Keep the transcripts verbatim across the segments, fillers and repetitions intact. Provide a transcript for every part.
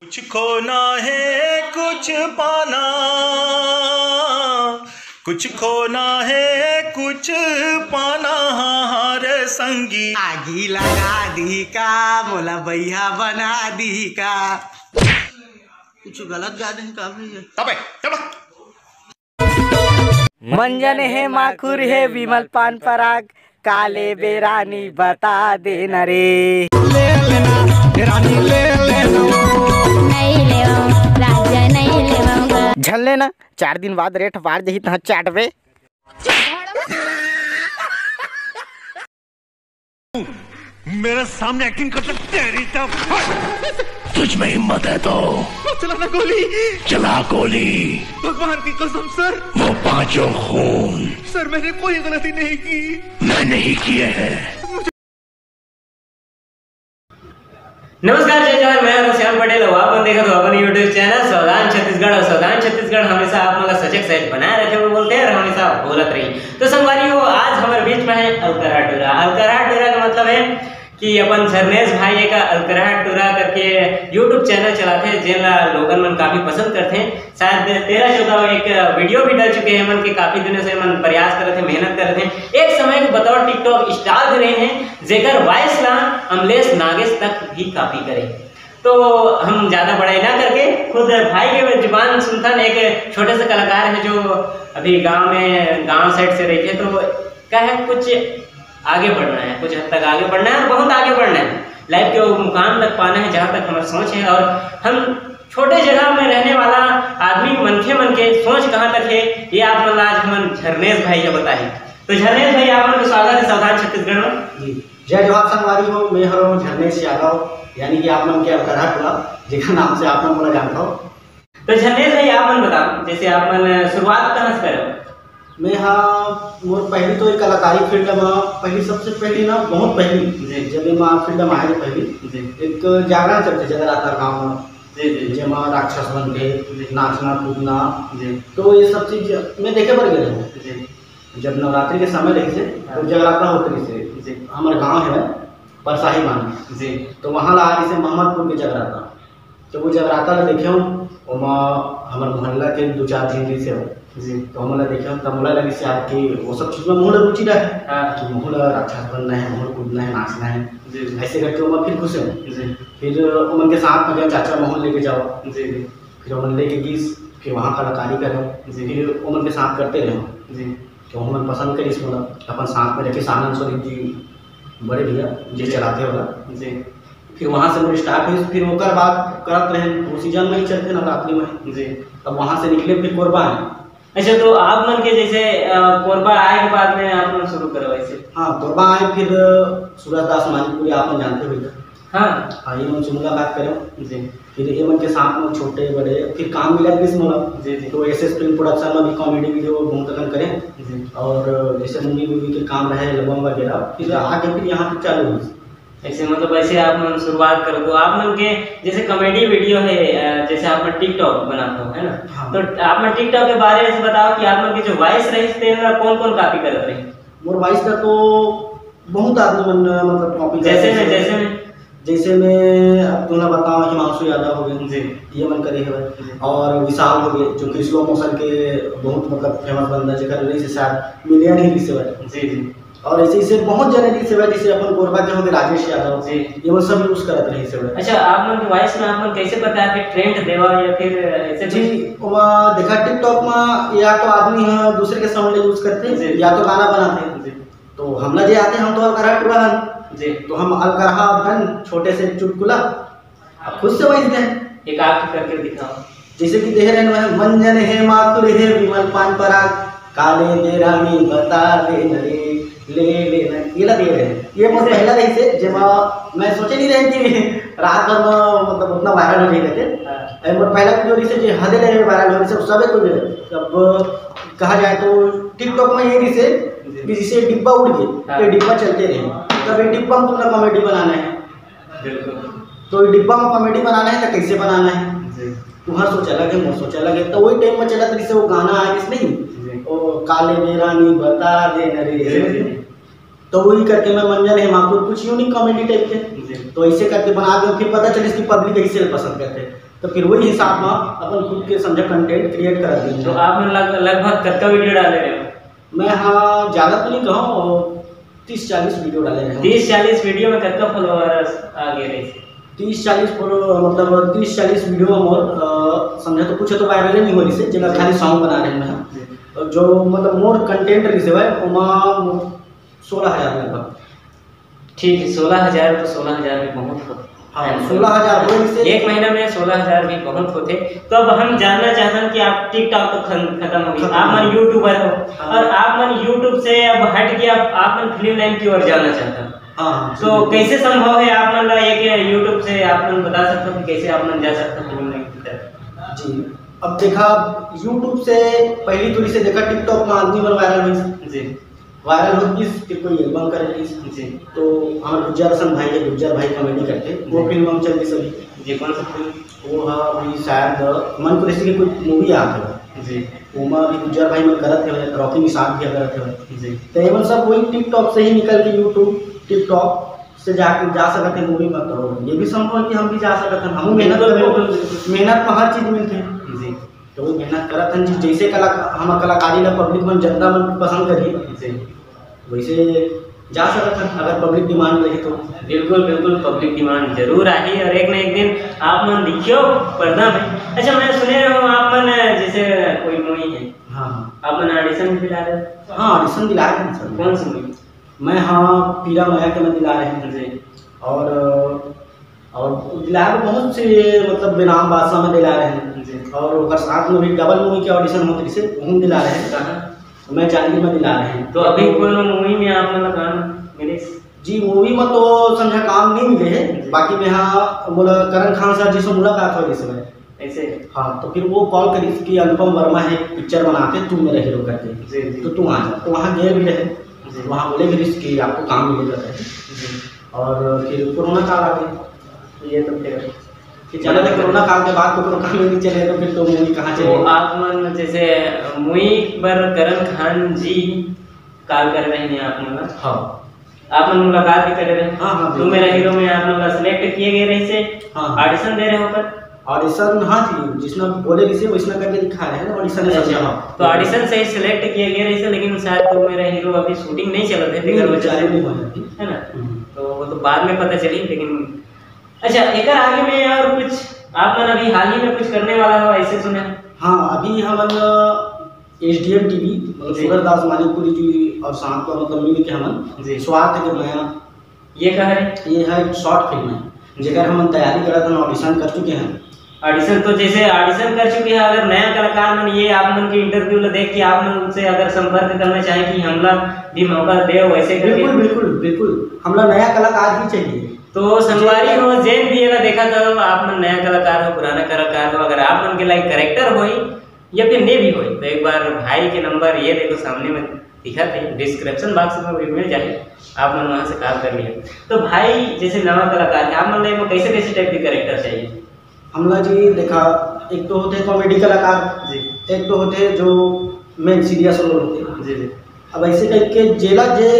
कुछ खोना है, कुछ पाना, कुछ खोना है, कुछ पाना, हाँ, हाँ रे संगी। आगी लगा दी का, मोला बइहा बना दी का। कुछ गलत गा देन का भैया? तबे, तबे। मंजन हे, माखुर हे, विमल पान पराग, काले बेरानी बता देना रे। ले लेना, रानी ले लेना। नहीं लेवं, राजा नहीं लेवं गा। झन लेना, चार दिन बाद रेट बाढ़ जही तहाँ चाटबे। मेरे सामने एक्टिंग कर सकते हैं, तेरी तो। तुझ में हिम्मत है तो चला ना गोली। चला गोली। भगवान की कसम सर। वो पांचों खून सर, मैंने कोई गलती नहीं की। मैं नहीं किए हैं। नमस्कार, जय जोहार, मैं हूं श्याम पटेल और आप मन देखत हो अपन YouTube चैनल सावधान छत्तीसगढ़। और सावधान छत्तीसगढ़ हमेशा आप मन ला सजग सहज बनाए रखे हुए बोलते हैं और हमेशा बोलत रही। तो संगवारी हो, आज हमारे बीच में है अलकरहा टूरा। अलकरहा टूरा का मतलब है कि अपन झरनेश भाई एक अलकरहा टूरा करके YouTube चैनल चलाते हैं, जेन ला लोगन मन काफी पसंद करते हैं। शायद तेरह चौदह एक वीडियो भी डल चुके हैं मन के, काफी दिनों से मन प्रयास करते हैं, मेहनत करते हैं। एक समय के बतौर TikTok स्टार भी रहे हैं, जेकर वॉइस ला अमलेश नागेश तक भी कॉपी करे। तो हम ज्यादा बड़ाई ना करके खुद भाई के जुबान सुनथन। एक छोटे से कलाकार है जो अभी गांव में, गांव साइड से रहिथे, तो का है, कुछ आगे बढ़ना है, कुछ हद तक आगे बढ़ना है और बहुत आगे बढ़ना है, लाइफ के वो मुकाम तक पाना है जहाँ तक हमारी सोच है। और हम छोटे जगह में रहने वाला आदमी, मनखे मन के सोच कहाँ तक है, ये आप मन ला आज हमन झरनेश भाई के बताही। तो झरनेश भाई, आप मन के स्वागत है सावधान छत्तीसगढ़ में। जी, जय जोहार संगवारी हो, मैं हरों झरनेश यादव, यानी कि आप मन के अलकरहा टूरा, जेकर नाम से आप मन मोला जानत हो। तो झरनेश भाई, आप मन बताओ, जैसे आप मन शुरुआत कहाँ से करे? मैं हा, मोर पहली तो एक कलाकारी फील्ड में, पहली, सबसे पहली ना, बहुत पहली, जी। जब मैं फील्ड में आए पहली, जी। एक जागरण चलते जगराता गाँव में, जी, जी। जेमा राक्षस बन के जी। नाचना कूदना, जी। तो ये सब चीज मैं देखे बर गए हूँ। जी। जब नवरात्रि के समय रहिसे, तो हाँ। जगराता होत रहिसे। जी। हमर गांव है परसाही बांध। जी। तो वहाँ ला आ रहिसे मोहम्मदपुर के जगराता। तो वो जगराता ला देखे हूँ, ओमा हमर मोहल्ला के दो चार झन रहिसे। जी। तो हमन ला देखे हूँ, तब मोला लगिस यार कि वो सब चीज में मोला रुचि रहे। हाँ। कि मोला राक्षस बनना है, मोला कूदना है, नाचना है। जी, जी। ऐसे करके ओमा फिर घुसे हूँ। जी। फिर ओमन के साथ में गए, चाचा मोहन लेके जाओ। जी, जी। फिर ओमन लेके गिस, फिर वहाँ कलाकारी करे, जी। फिर ओमन के साथ करते रहे। जी। तो हमन पसंद करिस मोला, अपन साथ में रखे आनंद स्वरूप जी, बड़े भैया, जे जी। चलाते वाला। जी। फिर वहाँ से मोर स्टार्ट हुई, फिर ओकर बाद करत रहे, वो सीजन में ही चलते नवरात्रि में। जी। तब वहाँ से निकले, फिर कोरबा आए। अच्छा, तो आप मन के जैसे, अ, कोरबा आए के बाद में आप मन शुरू करे वैसे? हाँ, कोरबा आए, फिर सूरज दास मानिकपुरी आप मन जानते हो इधर। हाँ। हाँ, ये मन से मुलाकात करे। जी। फिर ये मन के साथ में छोटे बड़े, फिर काम मिला गिस मोला। जी, जी। तो एस एस फिल्म प्रोडक्शन में भी कॉमेडी वीडियो बहुत अकन करे। जी। और जैसे मूवी वूवी के काम रहे, एल्बम वगैरह, फिर जी। आके फिर यहाँ पे चालू हुई। ऐसे मतलब ऐसे आप मन शुरुआत करो तो आप मन के जैसे कॉमेडी वीडियो है, अ, जैसे आप मन TikTok बनाते हो, है ना? हाँ। तो आप मन TikTok के बारे में से बताओ कि आप मन के जो वॉइस रही, तेन ला कौन कौन कॉपी करत रही? मोर वॉइस ला तो बहुत आदमी मन, मतलब, कॉपी करत जैसे रहिसे। में, जैसे में? जैसे में, अब तुमला बताओ, हिमांशु यादव हो गए, जी। ये मन करे हवय, जी। और विशाल हो गए, जो कि स्लो मोशन के बहुत, मतलब, फेमस बंदा, जेकर वजह से शायद मिलियन ही रिसे हवय। जी, जी। और ऐसे, ऐसे बहुत जने रिसे हवय, जैसे अपन कोरबा के हो गए राजेश यादव, जी। ये वो सब यूज करत रहिसे हवय। अच्छा, आप मन के वॉइस में आप मन कैसे प्रकार के ट्रेंड देवा या फिर ऐसे जी, कुछ? ओमा देखा, TikTok में या तो आदमी ह दूसरे के साउंड यूज करते, जी। या तो गाना बनाते। जी। तो हमला जे आते, हम तो अलकरहा टूरा हन। जी। तो हम अलकरहा हन, छोटे से चुटकुला, आप खुद से वॉइस दें। एक आध करके दिखाओ। जैसे कि देह रहन वह मंजन है, माथुर है, विमल पान पराग, काले दे रानी बता दे न रे, ले ले न, ये ला दे रहे हैं। ये मोर पहला रहिसे, जेमा मैं सोचे नहीं रहे कि रात भर में, मतलब, उतना वायरल हो जाएगा। हाँ। ये मोर पहला वीडियो रहिसे, जे हदे ले वायरल हो रहिसे, सबे कोई मिले। अब कहा जाए तो TikTok में ये रहिसे जी। कि जैसे डिब्बा उड़ गए, हाँ। तो डिब्बा चलते रहे, तब ये डिब्बा में तुमने कॉमेडी बनाना है। बिल्कुल। तो ये डिब्बा में कॉमेडी बनाना है तो कैसे बनाना है? जी। तुम्हार सोच अलग है, मोर सोच अलग है। तो वही टाइम में चलत रहिसे वो गाना आ रहिस नहीं, जी। ओ काले में रानी बता दे न रे। जी, जी। तो वही करके मैं मंजन है माकुर, कुछ यूनिक कॉमेडी टाइप के। जी। तो ऐसे करके बना दो, फिर पता चलिस कि पब्लिक ऐसे पसंद करते हैं। तो फिर वही हिसाब में अपन खुद के समझा कंटेंट क्रिएट कर दी। तो आप मन लग, लगभग कतका वीडियो डाले रहे हो? मैं हाँ, ज़्यादा तो नहीं कहूँ, तीस चालीस वीडियो डाले रहे। तीस चालीस वीडियो में कतका फॉलोअर्स आ गए रहे? तीस चालीस फॉलो-, मतलब तीस चालीस वीडियो में मोर, अ, समझा तो कुछ तो वायरल नहीं हो रही से, जेला जी। खाली सॉन्ग बना रहे हैं। जी। और जो मतलब मोर कंटेंट रिलीज हुआ है, ओमा सोलह हज़ार लगभग। ठीक है, सोलह हज़ार तो सोलह हज़ार भी बहुत होते हैं। हाँ, सोलह हज़ार हो, इससे एक महीना में सोलह हज़ार भी बहुत होते। तो अब हम जानना चाहते हैं कि आप TikTok तो खन-, खत्म हो गई, खत्म आप हो मन गई। यूट्यूबर हो, हाँ। और आप मन YouTube से अब हट के आप, आप मन फिल्म लाइन की ओर जाना चाहते हैं। हाँ, हाँ, तो जी। कैसे संभव है आप मन ला एक YouTube से आप मन बता सकते हो कि कैसे आप मन जा सकते हो फिल्म लाइन की तरफ? जी, अब देखा, YouTube से पहली दूरी से देखा, TikTok में आदमी मन वायरल हुई। जी। वायरल हो किस कि कोई एल्बम करे किस। जी। तो हमारे गुज्जर हसन भाई के, गुज्जर भाई कॉमेडी करते, वो जी। फिल्म हम चल दी सभी। जी, कौन सा फिल्म? वो हा अभी शायद मन कुरैशी के कोई मूवी आ था। जी। ओमा अभी गुज्जर भाई मन करत है, रॉकी निषाद भी करत है। जी। तो ये मन सब वही TikTok से ही निकल के YouTube, TikTok से जाके जा सकत है मूवी में। तो ये भी संभव है कि हम भी जा सकत हन, हम मेहनत बिल्कुल, करबो। बिल्कुल, बिल्कुल। मेहनत में हर चीज मिलते हैं। जी। तो वो मेहनत करत हन जी, जैसे कला-, हम कलाकारी ला पब्लिक मन, जनता मन पसंद करही, जी। वैसे जा सकत हन, अगर पब्लिक डिमांड रही तो। बिल्कुल, बिल्कुल, पब्लिक डिमांड जरूर आही और एक ना एक दिन आप मन दिखियो पर्दा में। अच्छा, मैं सुने रहे हूँ आप मन जैसे कोई मूवी है, हाँ, हाँ। आप मन ऑडिशन भी दिला रहे हो? हाँ, ऑडिशन दिला रहे हैं सर। कौन सी मूवी? मैं हाँ, पीरा मया के मैं दिला रहे हैं। जी। और, और दिला रहे बहुत से, मतलब, बेनाम बादशाह में दिला रहे हैं। जी। और ओकर साथ में भी डबल मूवी के ऑडिशन होते, जैसे वहू में दिला रहे हैं। कहाँ? मैं जांजगीर में दिला रहे हैं। तो अभी तो कौन मूवी में आप मन ला काम मिले? जी, मूवी में तो समझा काम नहीं मिले है, जी। बाकी मैं हाँ, मोला करण खान सर जी से मुलाकात हो रही समय। ऐसे? हाँ, तो फिर वो कॉल करिस कि अनुपम वर्मा है, एक पिक्चर बनाते, तू मेरा हीरो करके। जी, जी। तो तू आ जा। तो वहाँ गए भी रहे। जी। वहाँ बोले भी रिस कि आपको काम मिलेगा करके। जी। और फिर कोरोना काल आ गया। ये तो फिर फिर चला गया। कोरोना काल के बाद तो कोई काम ही नहीं चले, तो फिर तो मूवी कहाँ तो चलेगी? आप मन जैसे मूवी पर करण खान जी कॉल करे रहे हैं आप मन ला? हाँ। आप मन मुलाकात भी करे रहे? हाँ, हाँ, तू बिल्कुल। मेरा हीरो में आप मन ला सिलेक्ट किए गए रहे से हाँ, हाँ। ऑडिशन दे रहे हो पर? ऑडिशन, हाँ जी, जिसना बोले रहे से वैसना करके दिखा रहे हैं, ऑडिशन अच्छा। समझा, हाँ। तो ऑडिशन से ही सिलेक्ट किए गए रहे से, लेकिन शायद तू मेरा हीरो अभी शूटिंग नहीं चलत है, नहीं, तेकर वजह से। चालू नहीं हुआ है अभी। है ना? हम्म। तो वो तो बाद में पता चली, लेकिन अच्छा, एकर आगे में और कुछ आप मन अभी हाल ही में कुछ करने वाला हो, ऐसे सुने? हाँ, अभी हमन SDM TV, मतलब जी। सूरज दास मानिकपुरी जी और साथ में, मतलब, मिल के हमन जी। स्वार्थ के मया। ये कह रहे? ये है एक शॉर्ट फिल्म है, जी। जेकर हमन तैयारी करत हन, ऑडिशन कर चुके हैं। ऑडिशन तो जैसे ऑडिशन कर चुके हैं, अगर नया कलाकार मन ये आप मन के इंटरव्यू ला देख के आप मन उनसे अगर संपर्क करना चाहे कि हमला भी मौका दे, वैसे करके बिल्कुल, बिल्कुल, बिल्कुल। हमला नया कलाकार ही चाहिए। तो संगवारी हो, जेन भी एला देखत हो, आप मन नया कलाकार हो, पुराना कलाकार हो, अगर आप मन के लाइक कैरेक्टर होई या फिर नहीं भी होई, तो एक बार भाई के नंबर ये देखो सामने में दिखत है, डिस्क्रिप्शन बॉक्स में भी मिल जाए, आप मन वहाँ से कॉल कर लिया। तो भाई, जैसे नवा कलाकार है, आप मन ला एमा कैसे कैसे टाइप के कैरेक्टर चाहिए? हमला जी देखा, एक तो होते कॉमेडी कलाकार, जी। एक तो होते जो मेन सीरियस रोल होते। जी, जी। अब ऐसे टाइप के जेला जे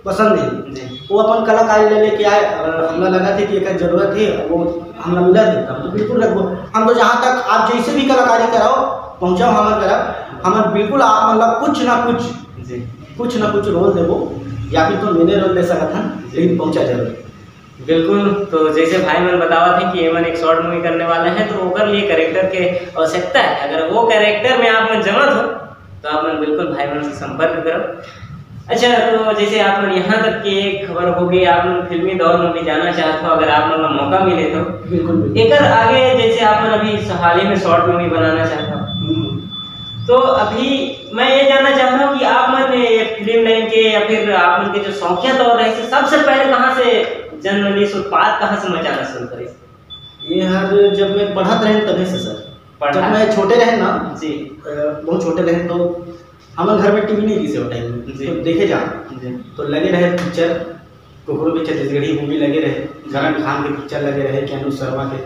पसंद है, जी। वो अपन कलाकारी ले लेके आए। अगर हमला लगा थे कि एकर जरूरत है, वो हमला मिला थे, हम तो बिल्कुल रखबो। हम तो जहाँ तक आप जैसे भी कलाकारी कराओ, पहुँचाओ हमर करा, हमन बिल्कुल आप मन ला कुछ ना कुछ, जी। कुछ ना कुछ रोल देबो, या फिर तो मेने रोल दे सकत हन, जी। लेकिन पहुँचा जरूर। बिल्कुल, तो जैसे भाई मन बतावत हे कि एमन एक शॉर्ट मूवी करने वाले हैं, तो ओकर लिए कैरेक्टर के आवश्यकता है। अगर वो कैरेक्टर में आप मन जमत हो, तो आप मन बिल्कुल भाई मन से संपर्क करो। अच्छा, तो जैसे आप मन यहाँ तक के खबर हो गई, आप मन फिल्मी दौर में भी जाना चाहत हो, अगर आप मन ला मौका मिले तो। बिल्कुल, बिल्कुल। एकर आगे जैसे आप मन अभी हाल ही में शॉर्ट मूवी बनाना चाहत हो, हम्म। तो अभी मैं ये जानना चाहत हूँ कि आप मन ये फिल्म लाइन के या फिर आप मन के जो शौकिया दौर रहे, सबसे पहले कहाँ से जन्म ली, शुरुआत कहाँ से मचाना शुरू करी? ये हर जब मैं पढ़त रहेन तभे से सर। पढ़त? जब मैं छोटे रहेन ना, जी। अ, बहुत छोटे रहेन तो हमर घर में टीवी नहीं रहिस हे वो टाइम में, जी। तो देखे जा, जी। तो लगे रहे पिक्चर, कुकड़ू के छत्तीसगढ़ी मूवी लगे रहे, करण खान के पिक्चर लगे रहे, कि अनुज शर्मा के,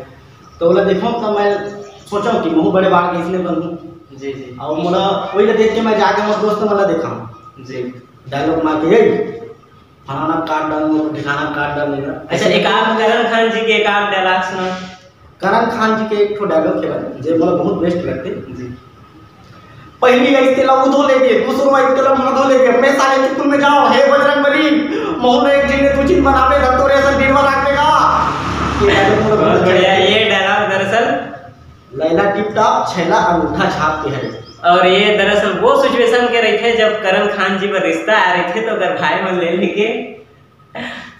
तो ओला देखो तो मैं सोचो कि महू बड़े बाढ़ के इसने बनूं। जी, जी। और मोला वही ला देख के मैं जाके मोर दोस्त मन ला देखाऊं। जी। डायलॉग मार के, "ए, फलाना काट डालूंगा, ठिकाना काट डालूंगा।" अच्छा, एक आध करण खान जी के एक आध डायलॉग सुना। करण खान जी के एक ठो डायलॉग हे, जे मोला बहुत बेस्ट लगथे। जी। पहली आई तेला वो धो लेगे, दूसरो आई तेला मैं धो लेगे, मैं साले चुकुल में जाओ, हे बजरंग बली, महू में एक झिन ले दू झिन बनाबे, धर तोरे असन बीरवा राख देगा। ये डायलॉग मोला बहुत अच्छा लगथे। ये डायलॉग दरअसल लैला टिप टॉप, छैला अंगूठा छाप के हरे। और ये दरअसल वो सिचुएशन के रहिथे, जब करण खान जी बर रिश्ता आ रहिथे, तो अगर भाई मन ले लेके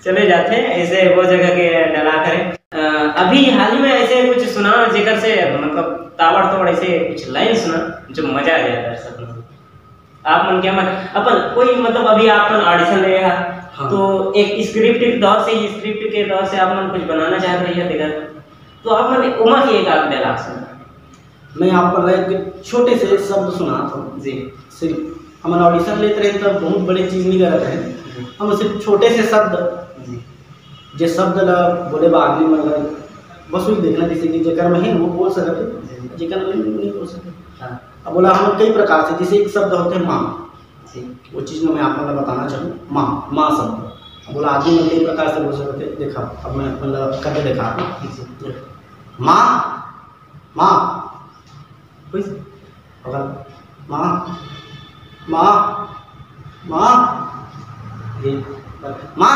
चले जाथे, ऐसे वो जगह के डायलॉग हरे। अ, अभी हाल ही में ऐसे कुछ सुना, जेकर से मतलब ताबड़तोड़ ऐसे कुछ लाइन सुना जो मजा आ जाए दर्शक मन। आप मन क्या मन अपन कोई मतलब अभी आप मन ऑडिशन ले रहा, हाँ। तो एक स्क्रिप्ट के दौर से ही, स्क्रिप्ट के दौर से आप मन कुछ बनाना चाहत रहिए, देखा तो आप मन ओमा के एक आध डायलॉग सुना। मैं आप मन ला एक छोटे से शब्द सुनात हूँ। जी। सिर्फ हमन ऑडिशन लेत रहे तब बहुत बड़े चीज नहीं करत रहे, जी। हम सिर्फ छोटे से शब्द, जी। जे शब्द ला बोले बा आदमी मन ला वसूल देखना, जैसे कि जेकर में है वो बोल सकत है, जी। जेकर में नहीं, वो नहीं बोल सकत। हाँ। अब बोला हम कई प्रकार से, जैसे एक शब्द होते हैं माँ, जी। वो चीज में मैं आप मन ला बताना चाहूँ, माँ, माँ शब्द। अब बोला आदमी मन कई प्रकार से बोल सकते हैं, देखा अब मैं आप मन ला करके देखा, जी। माँ, माँ, कोई से? अगर माँ, माँ, माँ, ये, माँ,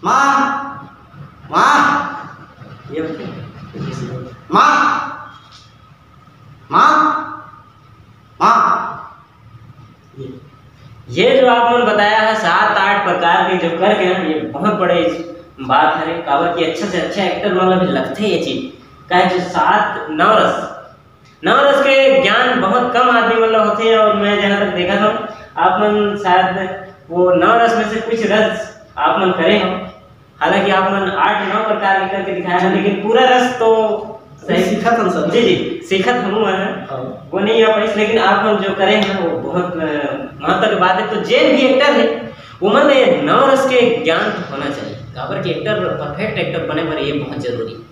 माँ, माँ, ये, माँ, माँ, माँ, ये, ये जो आप मन बताया है सात आठ प्रकार के जो करके ना, ये बहुत बड़े बात है, काबर कि अच्छा से अच्छा एक्टर वाला भी लगथे ये चीज, काहे जो सात नौ रस, नौ रस के ज्ञान बहुत कम आदमी मन ला होथे, और मैं जहाँ तक देखा था, आप मन शायद वो नौ रस में से कुछ रस आप मन करे हो, हालांकि आप मन आठ नौ प्रकार के करके दिखाया है, लेकिन पूरा रस तो अभी सही सीखत हन सर। जी, जी, सीखत हूँ मैं। हाँ। वो नहीं आ पाइस, लेकिन आप मन जो करे हैं वो बहुत, अ, महत्व के बात है। तो जेन भी एक्टर है, वो मन ये नौ रस के ज्ञान तो होना चाहिए, काबर कि एक्टर, परफेक्ट एक्टर बने बर ये बहुत जरूरी है।